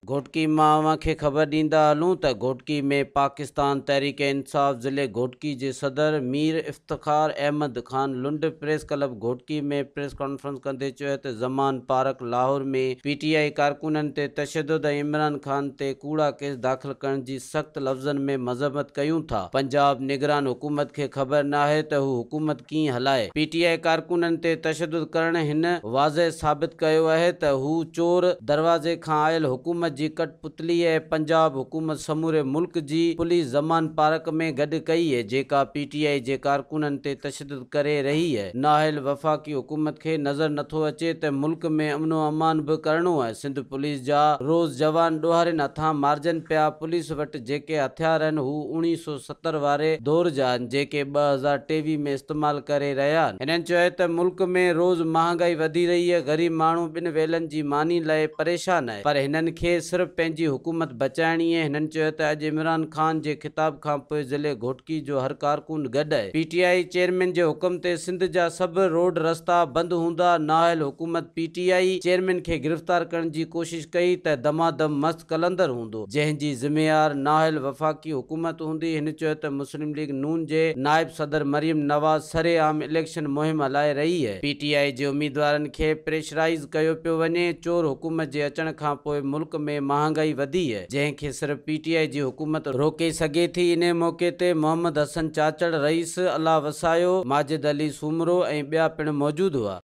گهوٽڪي مان اوهان کي خبر ڏيندا هلون ته گهوٽڪي ۾ پاڪستان تحريڪ انصاف ضلعي گهوٽڪي جي صدر Mir Iftikhar Ahmed Khan Lund press club Ghotki ۾ press conference ڪندي چيو ته Zaman park Lahore ۾ P T I ڪارڪنن تي تشدد ۽ عمران خان تي ڪوڙا ڪيس داخل ڪرڻ جي سخت لفظن ۾ مذمت ڪيون ٿا، پنجاب نگران حڪومت کي خبر ناهي ته هو حڪومت ڪيئن هلائي، پي ٽي آء ڪارڪنن تي تشدد ڪرڻ هن واضح ثابت ڪيو آهي ته هو چور دروازي کان آيل حڪومت جي ڪٺ پتلي ۽ پنجاب حڪومت سموري ملڪ جي پوليس زمان پارڪ ۾ گڏ ڪئي اهي جيڪا پي ٽي آء جي ڪارڪنن تي تشدد ڪري رهي اهي. نااهل وفاقي حڪومت کي نظر نٿو اچي ته ملڪ ۾ امن و امان به ڪرڻو آهي. سنڌ پوليس جا روز جوان ڏوهارين هٿان مارجن پيا. پوليس وٽ جيڪي هٿيار آهن هو اوڻيهه سو 70 واري دور جا آهن جيڪي 2023 ۾ استعمال ڪري رهيا آهن. هنن چيو ته ملڪ ۾ روز مهانگائي وڌي رهي آهي غريب ماڻهو ٻن ويلن جي ماني لئه پريشان آهي پر هنن کي صرف پنهنجي حڪومت بچائڻي آهي. هنن چيو ته اڄ عمران خان جي خطاب کانپوء ضلعي گهوٽڪي جو هر ڪارڪن گڏ آهي. پي ٽي I chairman جي حڪم تي سنڌ جا سڀ روڊ رستا بند هوندا، نااهل حڪومت پي ٽي I chairman کي گرفتار ڪرڻ جي ڪوشش ڪئي ته دمادم مست قلندر هوندو، جنهن جي ذميوار نااهل وفاقي حڪومت هوندي. هن چيو ته مسلم ليگ نون جي نائب صدر مريم نواز سرعام اليڪشن مهم هلائي رهي اهي، پي ٽي آء جي اميدوارن کي پريشرائيز ڪيو پيو وڃي، چور حڪومت جي اچڻ کانپوء ملڪ ۾ مهانگائي وڌي اهي، جنهن کي صرف پي ٽي آء جي حڪومت روڪي سگهي ٿي. انهي موقعي تي محمد حسن چاچڙ، رئيس الله وسايو، ماجد علي سومرو ۽ ٻيا پڻ موجود هئا.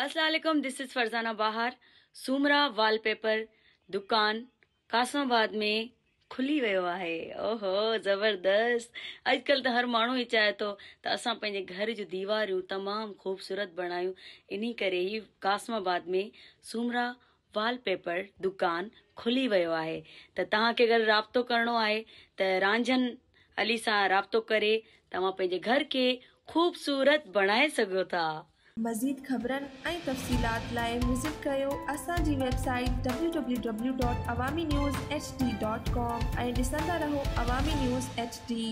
السلام عليڪم this is Farzana Bahar Soomra wallpaper دڪان قاسم آباد ۾ کلي ويو آهي اوهو زبردست اڄڪلهه ته هر ماڻهو ئي چاهي ٿو ته اسان پنهنجي گهر جون ديواريون تمام خوبصورت بڻايون انهي ڪري هي قاسم آباد ۾ سومرا وال پيپر دڪان کلي ويو آهي ته توهان کي اگر رابطو ڪرڻو آهي ته رانجهن علي سان رابطو ڪري توهان پنهنجي گهر کي خوبصورت بڻائي سگهو ٿا. مزيد خبرن ۽ تفصيلات لاء وزٽ ڪريو اسان جي website W W W dot Awami news H D dot com ۽ ڏسندا رهو عوامي نيوز ايڇ ڊي.